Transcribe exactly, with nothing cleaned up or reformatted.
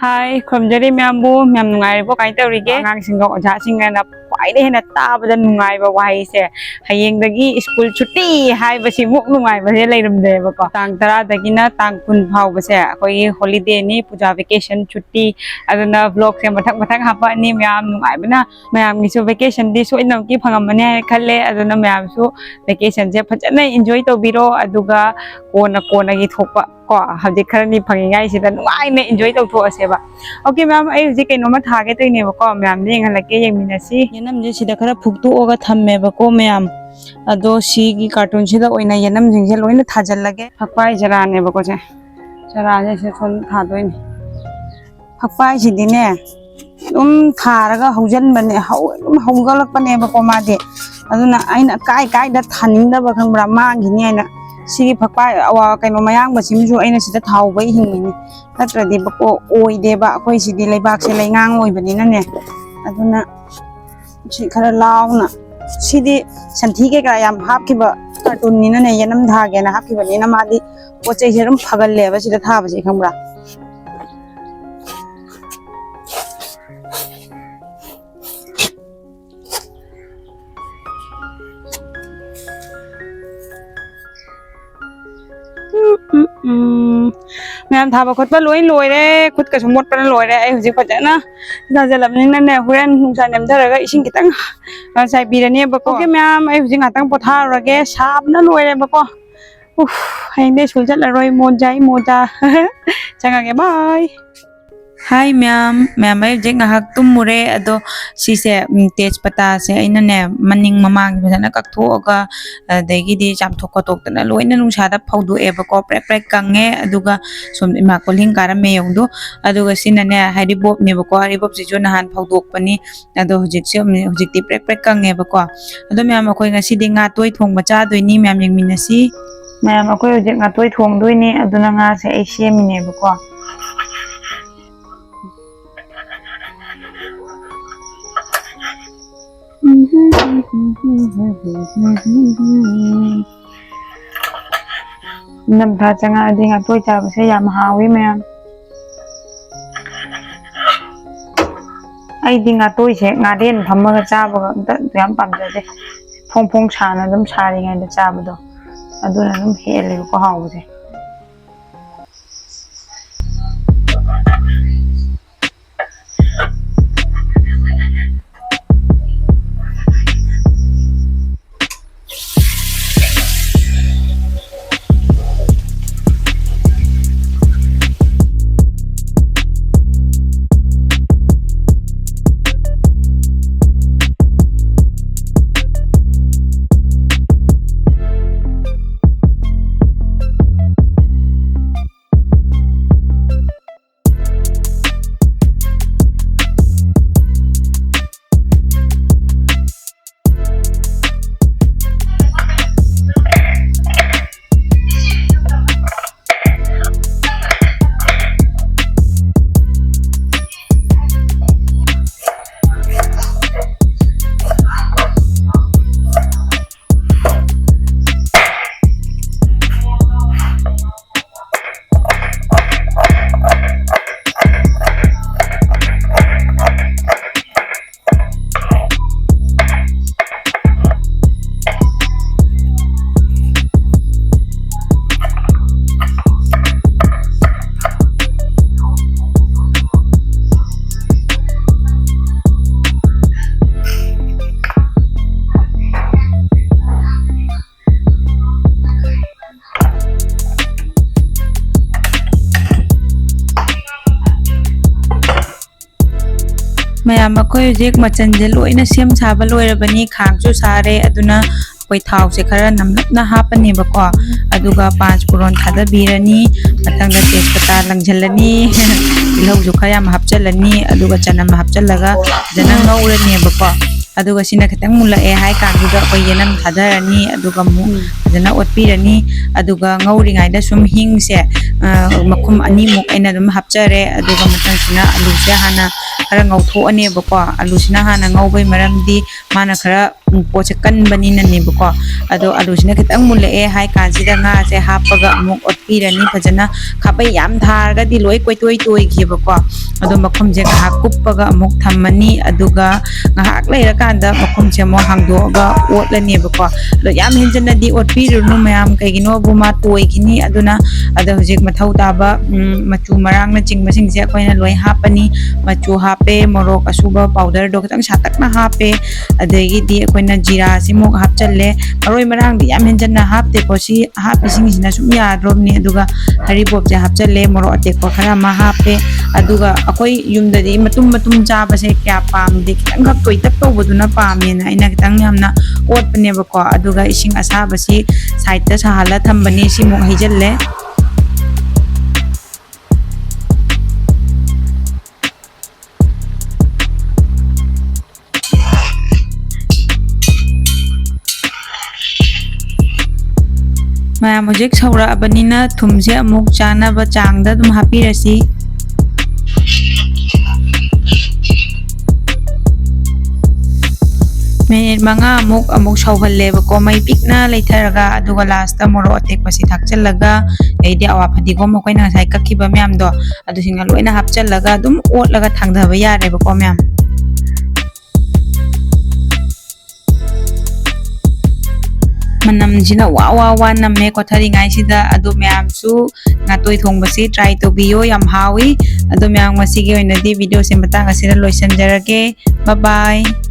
ꯍꯥꯏ, ꯈꯨꯔꯨꯝꯖꯔꯤ ꯃꯌꯥꯝꯕꯨ꯫ ꯃꯌꯥꯝ ꯅꯨꯡꯉꯥꯏꯔꯤꯕꯣ? ꯀꯃꯥꯏꯅ ꯇꯧꯔꯤꯒꯦ? ꯑꯉꯥꯡꯁꯤꯡꯒ ꯑꯣꯖꯥꯁꯤꯡꯒꯅ ꯈ꯭ꯋꯥꯏꯗꯒꯤ ꯍꯦꯟꯅ ꯇꯥꯕꯗ ꯅꯨꯡꯉꯥꯏꯕ ꯋꯥꯍꯩꯁꯦ, "ꯍꯌꯦꯡꯗꯒꯤ ꯁ꯭ꯀꯨꯜ ꯁꯨꯇꯤ" ꯍꯥꯏꯕꯁꯤꯃꯨꯛ ꯅꯨꯡꯉꯥꯏꯕꯁꯦ ꯂꯩꯔꯝꯗꯦꯕꯀꯣ꯫ ꯇꯥꯡ ꯇꯔꯥꯗꯒꯤꯅ ꯇꯥꯡ ꯀꯨꯟ ꯐꯥꯎꯕꯁꯦ ꯑꯩꯈꯣꯏꯒꯤ ꯍꯣꯂꯤꯗꯦꯅꯤ, ꯄꯨꯖꯥ ꯚꯦꯀꯦꯁꯟ ꯁꯨꯇꯤ꯫ ꯑꯗꯨꯅ ꯕ꯭ꯂꯣꯛꯁꯦ ꯃꯊꯪ ꯃꯊꯪ ꯍꯥꯞꯄꯛꯑꯅꯤ꯫ ꯃꯌꯥꯝ ꯅꯨꯡꯉꯥꯏꯕꯅ, ꯃꯌꯥꯝꯒꯤꯁꯨ ꯚꯦꯀꯦꯁꯟꯗꯤ ꯁꯣꯏꯗꯅꯃꯛꯀꯤ ꯐꯪꯉꯝꯃꯅꯤ ꯍꯥꯏꯅ ꯈꯜꯂꯦ꯫ ꯑꯗꯨꯅ ꯃꯌꯥꯝꯁꯨ ꯚꯦꯀꯦꯁꯟꯁꯦ ꯐꯖꯅ ꯏꯟꯖꯣꯏ ꯇꯧꯕꯤꯔꯣ꯫ ꯑꯗꯨꯒ ꯀꯣꯟꯅ ꯀꯣꯟꯅꯒꯤ ꯊꯣꯛꯄ ꯀꯣ, ꯍꯧꯖꯤꯛ ꯈꯔꯅꯤ ꯐꯪꯉꯤꯉꯥꯏꯁꯤꯗ ꯅꯨꯡꯉꯥꯏꯅ ꯏꯟꯖꯣꯏ ꯇꯧꯊꯣꯛꯑꯁꯦꯕ꯫ ꯑꯣꯀꯦ ꯃꯌꯥꯝ, ꯑꯩ ꯍꯧꯖꯤꯛ ꯀꯩꯅꯣꯝꯃ ꯊꯥꯒꯦ ꯇꯧꯔꯤꯅꯦꯕꯀꯣ, ꯃꯌꯥꯝꯗ ꯌꯦꯡꯍꯜꯂꯛꯀꯦ, ꯌꯦꯡꯃꯤꯟꯅꯁꯤ꯫ ꯌꯦꯅꯝꯁꯦ ꯁꯤꯗ ꯈꯔ ꯐꯨꯛꯇꯣꯛꯑꯒ ꯊꯝꯃꯦꯕꯀꯣ ꯃꯌꯥꯝ, ꯑꯗꯣ ꯁꯤꯒꯤ ꯀꯥꯔꯇꯨꯟꯁꯤꯗ ꯑꯣꯏꯅ ꯌꯦꯅꯝꯁꯤꯡꯁꯦ ꯂꯣꯏꯅ ꯊꯥꯖꯤꯜꯂꯒꯦ꯫ ꯐꯛꯄꯥꯏ ꯆꯔꯥꯅꯦꯕꯀꯣ ꯁꯦ, ꯆꯔꯥꯁꯦ ꯁꯤ ꯁꯣꯝ ꯊꯥꯗꯣꯏꯅꯦ꯫ ꯐꯛꯄꯥꯏꯁꯤꯗꯤꯅꯦ ꯑꯗꯨꯝ ꯊꯥꯔꯒ ꯍꯧꯖꯟꯕꯅꯦ, ꯍꯧ-, ꯑꯗꯨꯝ ꯍꯧꯒꯠꯂꯛꯄꯅꯦꯕꯀꯣ ꯃꯥꯗꯤ꯫ ꯑꯗꯨꯅ ꯑꯩꯅ ꯀꯥꯏ ꯀꯥꯏꯗ ꯊꯥꯅꯤꯡꯗꯕ ꯈꯪꯕ꯭ꯔꯥ, ꯃꯥꯡꯈꯤꯅꯤ ꯍꯥꯏꯅ꯫ ꯁꯤꯒꯤ ꯐꯛꯄꯥꯏ ꯑꯋꯥ-, ꯀꯩꯅꯣ ꯃꯌꯥꯡꯕꯁꯤꯃꯁꯨ ꯑꯩꯅ ꯁꯤꯗ ꯊꯥꯍꯧꯕꯩ ꯍꯤꯡꯉꯤꯅꯤ, ꯅꯠꯇ꯭ꯔꯗꯤ ꯕꯀꯣ ꯑꯣꯏꯗꯦꯕ꯫ ꯑꯩꯈꯣꯏ ꯁꯤꯗꯤ ꯂꯩꯕꯥꯛꯁꯦ ꯂꯩꯉꯥꯡ ꯑꯣꯏꯕꯅꯤꯅꯅꯦ꯫ ꯑꯗꯨꯅ ꯁꯤ ꯈꯔ ꯂꯥꯎꯅ, ꯁꯤꯗꯤ ꯁꯟꯊꯤ ꯀꯩꯀꯥ ꯌꯥꯝ ꯍꯥꯞꯈꯤꯕ ꯀꯥꯔꯇꯨꯟꯅꯤꯅꯅꯦ, ꯌꯦꯅꯝ ꯊꯥꯒꯦꯅ ꯍꯥꯞꯈꯤꯕꯅꯤꯅ ꯃꯥꯗꯤ ꯄꯣꯠ ꯆꯩꯁꯦ ꯑꯗꯨꯝ ꯐꯒꯜꯂꯦꯕ ꯁꯤꯗ ꯊꯥꯕꯁꯦ ꯈꯪꯕ꯭ꯔꯥ꯫ ꯎꯝ, ꯎꯝ, ꯎꯝ꯫ ꯃꯌꯥꯝ ꯊꯥꯕ ꯈꯣꯠꯄ ꯂꯣꯏ ꯂꯣꯏꯔꯦ, ꯈꯨꯠꯀꯁꯨ ꯃꯣꯠꯄꯅ ꯂꯣꯏꯔꯦ꯫ ꯑꯩ ꯍꯧꯖꯤꯛ ꯐꯖꯅ ꯊꯥꯖꯤꯜꯂꯕꯅꯤꯅꯅꯦ, ꯍꯣꯔꯦꯟ ꯅꯨꯡꯁꯥ ꯅꯦꯝꯊꯔꯒ ꯏꯁꯤꯡ ꯈꯤꯇꯪ, ꯑ, ꯆꯥꯏꯕꯤꯔꯅꯦꯕꯀꯣ꯫ ꯑꯣꯀꯦ ꯃꯌꯥꯝ, ꯑꯩ ꯍꯧꯖꯤꯛ ꯉꯥꯛꯇꯪ ꯄꯣꯊꯥꯔꯨꯔꯒꯦ, ꯁꯥꯕꯅ ꯂꯣꯏꯔꯦꯕꯀꯣ꯫ ꯎꯐ, ꯍꯌꯦꯡꯗꯩ ꯁ꯭ꯀꯨꯜ ꯆꯠꯂꯔꯣꯏ, ꯃꯣꯖꯥ, ꯑꯩ ꯃꯣꯖꯥ꯫ ꯆꯪꯉꯒꯦ, ꯕꯥꯏ꯫ ꯍꯥꯏ ꯃꯌꯥꯝ, ꯃꯌꯥꯝ ꯑꯩ ꯍꯧꯖꯤꯛ ꯉꯥꯏꯍꯥꯛ ꯇꯨꯝꯃꯨꯔꯦ, ꯑꯗꯣ ꯁꯤꯁꯦ, ꯎꯝ, ꯇꯦꯖꯄꯇꯥꯁꯦ ꯑꯩꯅꯅꯦ ꯃꯅꯤꯡ ꯃꯃꯥꯡ ꯐꯖꯅ ꯀꯛꯊꯣꯛꯑꯒ, ꯑꯗꯒꯤꯗꯤ ꯆꯥꯝꯊꯣꯛ ꯈꯣꯠꯇꯣꯛꯇꯅ ꯂꯣꯏꯅ ꯅꯨꯡꯁꯥꯗ ꯐꯧꯗꯣꯛꯑꯦꯕꯀꯣ, ꯄ꯭ꯔꯦꯛ ꯄ꯭ꯔꯦꯛ ꯀꯪꯉꯦ꯫ ꯑꯗꯨꯒ ꯁꯣꯝ ꯏꯃꯥ ꯀꯣꯜꯍꯤꯡ ꯀꯥꯔꯝꯃꯦ ꯌꯦꯡꯉꯨꯗꯣ꯫ ꯑꯗꯨꯒ ꯁꯤꯅꯅꯦ ꯍꯔꯤꯕꯣꯞꯅꯦꯕꯀꯣ, ꯍꯔꯤꯕꯣꯞꯁꯤꯁꯨ ꯅꯍꯥꯟ ꯐꯧꯗꯣꯛꯄꯅꯤ, ꯑꯗꯣ ꯍꯧꯖꯤꯛꯁꯦ, ꯍꯧꯖꯤꯛꯇꯤ ꯄ꯭ꯔꯦꯛ ꯄ꯭ꯔꯦꯛ ꯀꯪꯉꯦꯕꯀꯣ꯫ ꯑꯗꯣ ꯃꯌꯥꯝ, ꯑꯩꯈꯣꯏ ꯉꯁꯤꯗꯤ ꯉꯥ ꯇꯣꯏ ꯊꯣꯡꯕ ꯆꯥꯗꯣꯏꯅꯤ, ꯃꯌꯥꯝ ꯌꯦꯡꯃꯤꯟꯅꯁꯤ꯫ ꯃꯌꯥꯝ, ꯑꯩꯈꯣꯏ ꯍꯧꯖꯤꯛ ꯉꯥ ꯇꯣꯏ ꯊꯣꯡꯗꯣꯏꯅꯤ, ꯑꯗꯨꯅ ꯉꯥꯁꯦ ꯑꯩ ꯁꯦꯝꯃꯤꯅꯦꯕꯀꯣ꯫ ꯅꯤꯡꯊꯝꯊꯥ ꯆꯪꯉꯛꯑꯗꯤ ꯉꯥꯇꯣꯏ ꯆꯥꯕꯁꯦ ꯌꯥꯝ ꯍꯥꯎꯏ ꯃꯌꯥꯝ꯫ ꯑꯩꯗꯤ ꯉꯥꯇꯣꯏꯁꯦ ꯉꯥꯔꯦꯟ ꯐꯝꯃꯒ ꯆꯥꯕꯒ ꯑꯝꯇ ꯌꯥꯝ ꯄꯥꯝꯖꯗꯦ꯫ ꯐꯣꯡ ꯐꯣꯡ ꯁꯥꯅ ꯑꯗꯨꯝ ꯁꯥꯔꯤꯉꯩꯗ ꯆꯥꯕꯗꯣ, ꯑꯗꯨꯅ ꯑꯗꯨꯝ ꯍꯦꯜꯂꯦꯕꯀꯣ ꯍꯥꯎꯕꯁꯦ꯫ ꯃꯌꯥꯝ, ꯑꯩꯈꯣꯏ ꯍꯧꯖꯤꯛ ꯃꯆꯜꯁꯦ ꯂꯣꯏꯅ ꯁꯦꯝ ꯁꯥꯕ ꯂꯣꯏꯔꯕꯅꯤ꯫ ꯈꯥꯡꯁꯨ ꯁꯥꯔꯦ, ꯑꯗꯨꯅ ꯑꯩꯈꯣꯏ ꯊꯥꯎꯁꯦ ꯈꯔ ꯅꯝꯂꯞꯅ ꯍꯥꯞꯄꯅꯦꯕꯀꯣ꯫ ꯑꯗꯨꯒ ꯄꯥꯟꯆ ꯐꯣꯔꯟ ꯊꯥꯗꯕꯤꯔꯅꯤ꯫ ꯃꯊꯪꯗ ꯇꯦꯖꯄꯇꯥ ꯂꯪꯁꯤꯜꯂꯅꯤ꯫ ꯇꯤꯜꯍꯧꯁꯨ ꯈꯔ ꯌꯥꯝ ꯍꯥꯞꯆꯤꯜꯂꯅꯤ꯫ ꯑꯗꯨꯒ ꯆꯅꯝ ꯍꯥꯞꯆꯤꯜꯂꯒ ꯐꯖꯅ ꯉꯧꯔꯅꯦꯕꯀꯣ꯫ ꯑꯗꯨꯒ ꯁꯤꯅ ꯈꯤꯇꯪ ꯃꯨꯜꯂꯛꯑꯦ ꯍꯥꯏ ꯀꯥꯟꯗꯨꯗ ꯑꯩꯈꯣꯏ ꯌꯦꯅꯝ ꯊꯥꯗꯔꯅꯤ꯫ ꯑꯗꯨꯒ ꯑꯃꯨꯛ ꯎꯝ꯫ ꯐꯖꯅ ꯑꯣꯠꯄꯤꯔꯅꯤ꯫ ꯑꯗꯨꯒ ꯉꯧꯔꯤꯉꯩꯗ ꯁꯨꯝ ꯍꯤꯡꯁꯦ, ꯑ, ꯃꯈꯨꯝ ꯑꯅꯤꯃꯨꯛ ꯑꯩꯅ ꯑꯗꯨꯝ ꯍꯥꯞꯆꯔꯦ꯫ ꯑꯗꯨꯒ ꯃꯊꯪꯁꯤꯅ ꯑꯂꯨꯁꯦ ꯍꯥꯟꯅ ꯈꯔ ꯉꯧꯊꯣꯛꯑꯅꯦꯕꯀꯣ꯫ ꯑꯂꯨꯁꯤꯅ ꯍꯥꯟꯅ ꯉꯧꯕꯩ ꯃꯔꯝꯗꯤ ꯃꯥꯅ ꯈꯔ, ꯎꯝ, ꯄꯣꯠꯁꯦ ꯀꯟꯕꯅꯤꯅꯅꯦꯕꯀꯣ꯫ ꯑꯗꯣ ꯑꯂꯨꯁꯤꯅ ꯈꯤꯇꯪ ꯃꯨꯜꯂꯛꯑꯦ ꯍꯥꯏ ꯀꯥꯟꯁꯤꯗ ꯉꯥꯁꯦ ꯍꯥꯞꯄꯒ ꯑꯃꯨꯛ ꯑꯣꯠꯄꯤꯔꯅꯤ ꯐꯖꯅ꯫ ꯈꯥꯕꯩ ꯌꯥꯝ ꯊꯥꯔꯒꯗꯤ ꯂꯣꯏ ꯀꯣꯏꯇꯣꯏ ꯇꯣꯏꯈꯤꯕꯀꯣ꯫ ꯑꯗꯣ ꯃꯈꯨꯝꯁꯦ ꯉꯥꯏꯍꯥꯛ ꯀꯨꯞꯄꯒ ꯑꯃꯨꯛ ꯊꯝꯃꯅꯤ꯫ ꯑꯗꯨꯒ ꯉꯥꯏꯍꯥꯛ ꯂꯩꯔꯀꯥꯟꯗ ꯃꯈꯨꯝꯁꯦ ꯑꯃꯨꯛ ꯍꯥꯡꯗꯣꯛꯑꯒ ꯑꯣꯠꯂꯅꯦꯕꯀꯣ꯫ ꯑꯗꯣ ꯌꯥꯝ ꯍꯦꯟꯖꯟꯅꯗꯤ ꯑꯣꯠꯄꯤꯔꯨꯅꯨ ꯃꯌꯥꯝ, ꯀꯩꯒꯤꯅꯣꯕꯨ ꯃꯥ ꯇꯣꯏꯈꯤꯅꯤ꯫ ꯑꯗꯨꯅ ꯑꯗ ꯍꯧꯖꯤꯛ ꯃꯊꯧ ꯇꯥꯕ, ꯎꯝ, ꯃꯆꯨ ꯃꯔꯥꯡꯅꯆꯤꯡꯕꯁꯤꯡꯁꯦ ꯑꯩꯈꯣꯏꯅ ꯂꯣꯏ ꯍꯥꯞꯄꯅꯤ꯫ ꯃꯆꯨ ꯍꯥꯞꯄꯦ, ꯃꯣꯔꯣꯛ ꯑꯁꯨꯕ ꯄꯥꯎꯗꯔꯗꯣ ꯈꯤꯇꯪ ꯁꯥꯇꯛꯅ ꯍꯥꯞꯄꯦ꯫ ꯑꯗꯒꯤꯗꯤ ꯑꯩꯈꯣꯏꯅ ꯖꯤꯔꯥꯁꯤꯃꯨꯛ ꯍꯥꯞꯆꯜꯂꯦ꯫ ꯃꯔꯣꯏ ꯃꯔꯥꯡꯗꯤ ꯌꯥꯝ ꯍꯦꯟꯖꯟꯅ ꯍꯥꯞꯇꯦꯀꯣ꯫ ꯁꯤ ꯍꯥꯞꯄꯤꯁꯤꯡꯁꯤꯅ ꯁꯨꯝ ꯌꯥꯗ꯭ꯔꯣꯕꯅꯤ꯫ ꯑꯗꯨꯒ ꯍꯔꯤꯕꯣꯞꯁꯦ ꯍꯥꯞꯆꯜꯂꯦ, ꯃꯣꯔꯣꯛ ꯑꯇꯦꯛꯄ ꯈꯔ ꯑꯃ ꯍꯥꯞꯄꯦ꯫ ꯑꯗꯨꯒ ꯑꯩꯈꯣꯏ ꯌꯨꯝꯗꯗꯤ ꯃꯇꯨꯝ ꯃꯇꯨꯝ ꯆꯥꯕꯁꯦ ꯀꯌꯥ ꯄꯥꯝꯗꯦ, ꯈꯤꯇꯪꯈꯛ ꯇꯣꯏꯇꯛ ꯇꯧꯕꯗꯨꯅ ꯄꯥꯝꯃꯦꯅ ꯑꯩꯅ ꯈꯤꯇꯪ ꯌꯥꯝꯅ ꯑꯣꯠꯄꯅꯦꯕꯀꯣ꯫ ꯑꯗꯨꯒ ꯏꯁꯤꯡ ꯑꯁꯥꯕꯁꯤ ꯁꯥꯏꯠꯇ ꯁꯥꯍꯜꯂ ꯊꯝꯕꯅꯤ, ꯁꯤꯃꯨꯛ ꯍꯩꯖꯤꯜꯂꯦ꯫ ꯃꯌꯥꯝ ꯍꯧꯖꯤꯛ ꯁꯧꯔꯛꯑꯕꯅꯤꯅ ꯊꯨꯝꯁꯦ ꯑꯃꯨꯛ ꯆꯥꯅꯕ ꯆꯥꯡꯗ ꯑꯗꯨꯝ ꯍꯥꯞꯄꯤꯔꯁꯤ꯫ ꯃꯤꯅꯤꯠ ꯃꯉꯥꯃꯨꯛ ꯑꯃꯨꯛ ꯁꯧꯍꯜꯂꯦꯕꯀꯣ, ꯃꯩ ꯄꯤꯛꯅ ꯂꯩꯊꯔꯒ꯫ ꯑꯗꯨꯒ ꯂꯥꯁꯇ ꯃꯣꯔꯣꯛ ꯑꯇꯦꯛꯄꯁꯤ ꯊꯥꯛꯆꯜꯂꯒ, ꯑꯗꯩꯗꯤ ꯑꯋꯥ ꯐꯗꯤꯒꯣꯝ ꯑꯩꯈꯣꯏꯅ ꯉꯁꯥꯏ ꯀꯛꯈꯤꯕ ꯃꯌꯥꯝꯗꯣ, ꯑꯗꯨꯁꯤꯡꯅ ꯂꯣꯏꯅ ꯍꯥꯞꯆꯜꯂꯒ ꯑꯗꯨꯝ ꯑꯣꯠꯂꯒ ꯊꯥꯡꯊꯕ ꯌꯥꯔꯦꯕꯀꯣ ꯃꯌꯥꯝ꯫ ꯃꯅꯝꯁꯤꯅ ꯋꯥ ꯋꯥ ꯋꯥ ꯅꯝꯃꯦ ꯀꯣꯊꯔꯤꯉꯩꯁꯤꯗ꯫ ꯑꯗꯣ ꯃꯌꯥꯝꯁꯨ ꯉꯥꯇꯣꯏ ꯊꯣꯡꯕꯁꯤ try ꯇꯧꯕꯤꯌꯣ, ꯌꯥꯝ ꯍꯥꯎꯏ꯫ ꯑꯗꯣ ꯃꯌꯥꯝ, ꯉꯁꯤꯒꯤ ꯑꯣꯏꯅꯗꯤ video ꯁꯦ ꯃꯇꯥꯡ ꯑꯁꯤꯗ ꯂꯣꯏꯁꯤꯟꯖꯔꯒꯦ꯫ Bye bye꯫